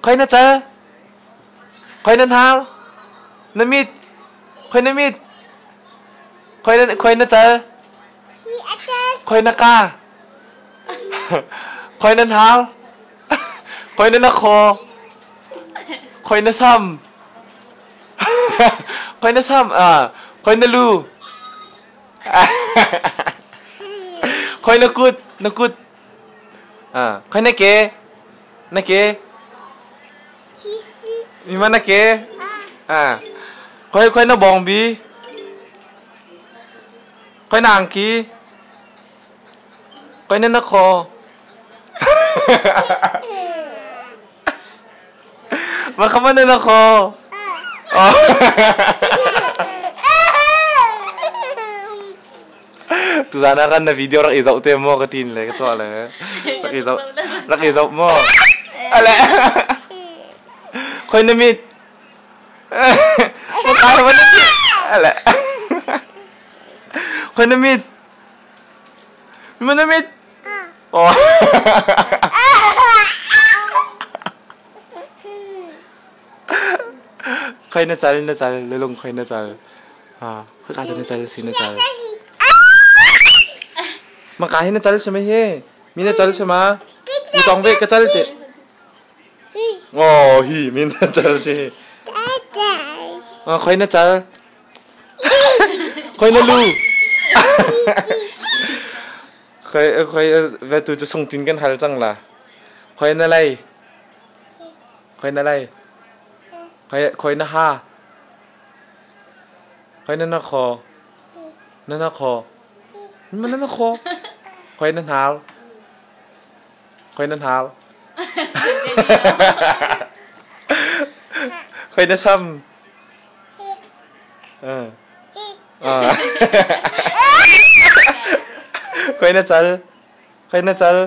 Khoi na cal? Khoi na hnar? Na mit? Khoi na mit? Khoi na cal? Khoi na ka? Khoi na hnar? Khoi na nakhaw? Khoi na sam? Khoi na sam? Khoi na lu? Khoi na kut? Na kut? Khoi na ke? Na ke? Mi ma na ke? Khoi khoi na bawngbi? Khoi na angki? Khoi na nakhaw? Maka man na nakhaw? Oh. Tuzan ah kan na video rak i zoh te maw ka ṭin le ka tuah le rak i zoh rak i zoh maw ale khoi na mit Maka man na mit ale khoi na mit man na mit oh Khoi na cal na cal lulung khoi na cal ha khoi ka na cal si na cal Maka hi na cal si ma hi mi na cal si ma mi tong ve ka cal te Oh hi mi na cal si Khoi na cal Khoi na lu Khoi khoi ve tu cu sungtin kan hal cang la Khoi na lei Khoi na lei Khoi khoi na ha Khoi na na khaw Na na khaw Na na khaw Khoi na hnal Khoi na hnal Khoi na sam Khoi na cal Khoi na cal.